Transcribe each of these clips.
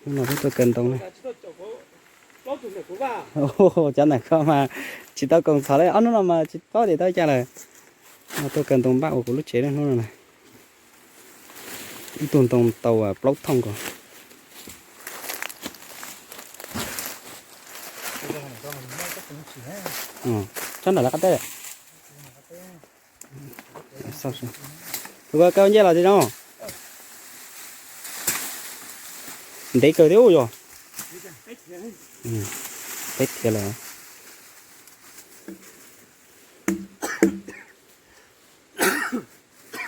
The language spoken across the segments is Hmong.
Hnub no peb tuaj kaw ntoo na. Cov ntawm ko mas tsis tau koom txhom li, ob hnub no mas tsis paub tias tau cas lawm. Tuaj kaw ntoo npaj ua kuv lub tsev hnub no na. Ib tug ntoo tau plaub thooj ko. Tsob nram lawv qab teb. Tus ko kaw ncej los tsis zoo. Ntev kawg thiab ub yog. Peb thiav lawm.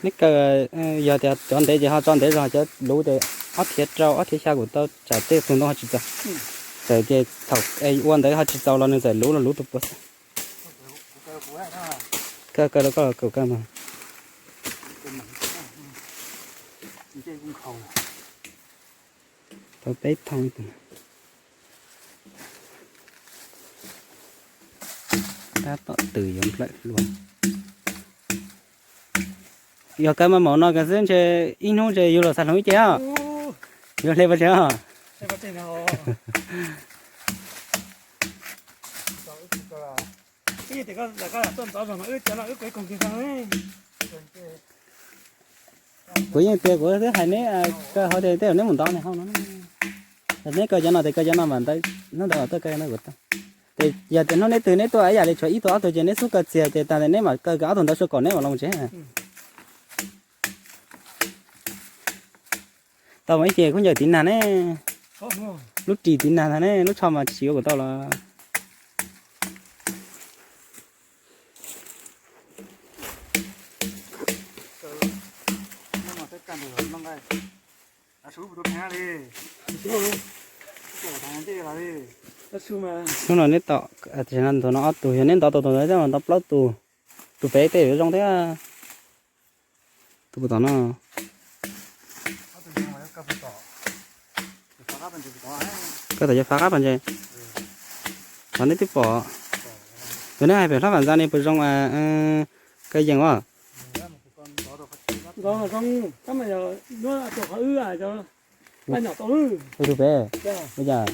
Neb kaw, yog tias cov ntev ces ho tso ntev zog, cov luv ces ob thiav rau ob thiav xya kuv tau tsam tej tus ntoo ho tsis txaus. Txawm tias thaum ua ntawd ho tsis txaus los nws txawm luv los luv tus puav xwb. Kaw kaw rau koj los kaw kaw mas. Tau peb thooj ib tug. Tab tom tws yuav nplawm hlua. Yog kaw mas maum no kaw xwb ntshe ib hnub ntshe yug los xav hloov ib ce os. Yuav hle pov tseg os. Kuv yeej tias kuv twb hais neb kaw hauv ces tej zaum neb mus ntov ne hauv no. Neb kaw cov no ces kaw cov no mas ntawd hnub ntawd tuaj kaw no kuv tau. Ces yog tias hnub neb twg neb tuaj ib yam li tshuav ib tug ob tug ces neb xub kaw txias ces tas neb mam kaw ob tug ntawd xua kom neb mam los tsev. Tau mas ib ce khaub ncaws tiv nag ne, lub ris tiv nag ntag ne, lub tsho mas tsis yuav kuv tau los. Hnub no neb tom, ntawm no ob tug, yog neb ntov tau tus ntawd mas ntov plaub tus, tus pem tej yuav zoo thiab. Tus puas tom no. Kaw tom cov fav qab pas ntses. Qhov neb twb pom. Tus neb hais pem hlab vam ntxa ne puas zoo, kaw yees os. Tus pem, ua cas?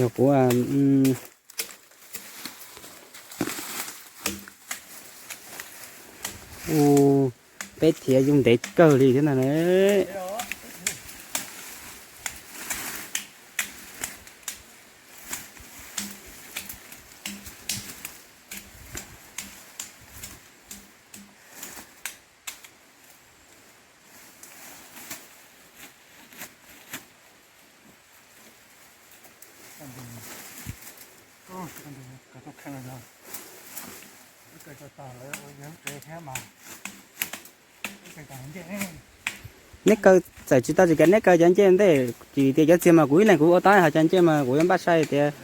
Yog kuv, u, peb thiav yug ntev kawg li thiab ntag ne. Neb kaw txawm tsis tau tsis kav neb kaw cov ncej ntej, tsis tias cov txiag mas kuv ib leeg kuv ua tau, ho cov ncej mas kuv yuav npaj saib tias.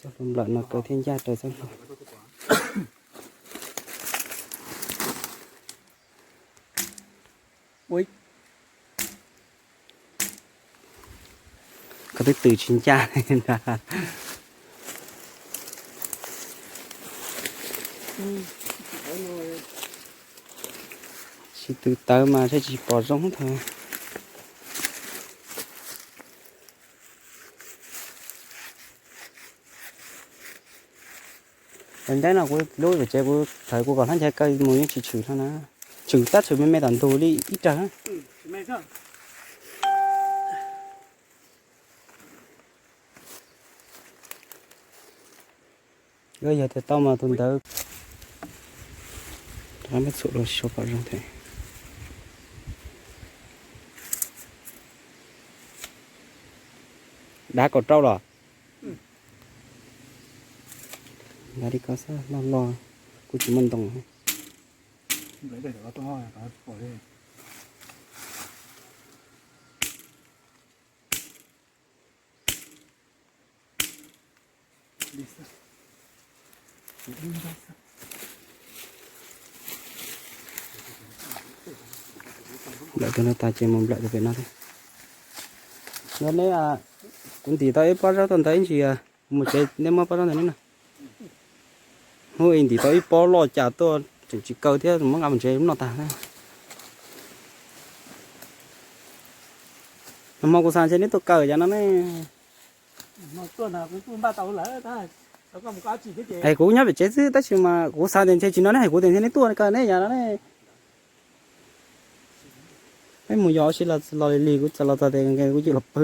Txoj hlua nplawm no kaw thiab ncaj raws txoj hlua. Koj twb tws tsis ncaj ntag. Tsis tws tawv mas thiaj tsis pom zoo thaum. Cov ncaib no kuv lub pem tsev kuv thaum kuv kom hlab nchaiv kaw mus yeej tshwm tshwm no na. Tshwm tab tshwm me me tom ntug li ib rawg. Yog tias tau mas tus ntawd rov qab muab txhuam dua sau pom zoo thiab. Dav kaum rau los? Dav li ko xwb, loj loj, kuj tsis muaj ntoo. Nplawm tus no tas ces mus nplawm tus pem no thiab. Neb, kuv ntim tau ib pob zaub tuaj ntawd ib ntsis, kuv mus tsev neb muab pob zaub ntawd neb na. Hnub ib ntim tau ib pob loj cas tuaj tseem tsis kaw thiab, muab nqa mus tsev noj tag. Nag hmo kuv xav ntshe neb tuaj kaw cov no ne. Es kuv nyob pem tsev xwb tab sis mas kuv xav tias ntshe tsis no ne, hais kuv tias ntshe neb tuaj kaw ne yam no ne. Peb mus yos ua si los li li kuv los txog tias kuv cia los pw.